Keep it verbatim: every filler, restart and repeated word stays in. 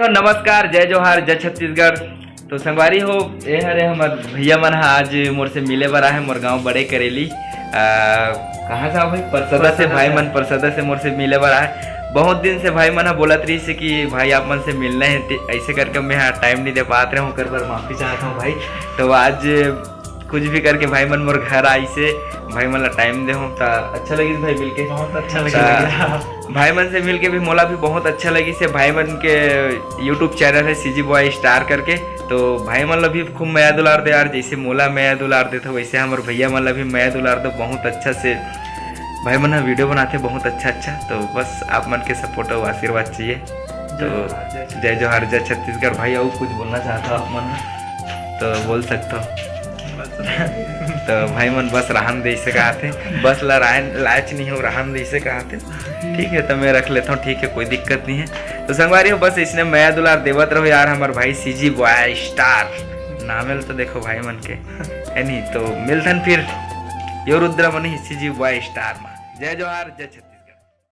तो नमस्कार, जय जोहार, जय छत्तीसगढ़। तो संगवारी हो, ए हरे हमर भैया मन ह आज मोर से मिले बर आहे, मोर गांव बड़े करेली। आ, कहाँ से आओ भाई? परसदा से। भाई मन परसदा से मोर से मिले बर आहे। बहुत दिन से भाई मन ह बोलत रहिस हे कि भाई आप मन से मिलना हे, ते ऐसे करके मैं ह टाइम नहीं दे पात रहे हूँ, ओकर बर माफी चाहत हूँ भाई। तो आज कुछ भी करके भाई मन मोर घर आइस हे, भाई मन ला टाइम दे हूँ, त अच्छा लगिस भाई मिलके। बहुत अच्छा लगिस। भाई मन से मिलके भी मोला भी बहुत अच्छा लगिस हे। भाई मन के YouTube चैनल है CG Boy Star करके, तो भाई मन ला भी खूब मया दुलार दे यार, जैसे मोला मया दुलार देथो वैसे हमर भैया मन ला भी मया दुलार दो बहुत अच्छा से। भाई मन ह वीडियो बनाथे बहुत अच्छा अच्छा, तो बस आप मन के सपोर्ट और आशीर्वाद चाहिए। तो जय जोहार, जय छत्तीसगढ़। भाई, और कुछ बोलना चाहता हो आप मन? तो बोल सकता हो। तो भाई मन बस रहन दे इसे कहा थे, बस ला रायन लायच नहीं हो, रहन दे इसे कहा थे। ठीक है, तो मैं रख लेता हूँ, ठीक है, कोई दिक्कत नहीं है। तो संगवारी हो, बस इसने मया दुलार देवत रहो यार, हमार भाई CG Boy Star नामे ल तो देखो भाई मन के, है नहीं? तो मिलथन फिर यो रुद्रमणि CG Boy Star मा। जय जोहार, जय छत्तीसगढ़।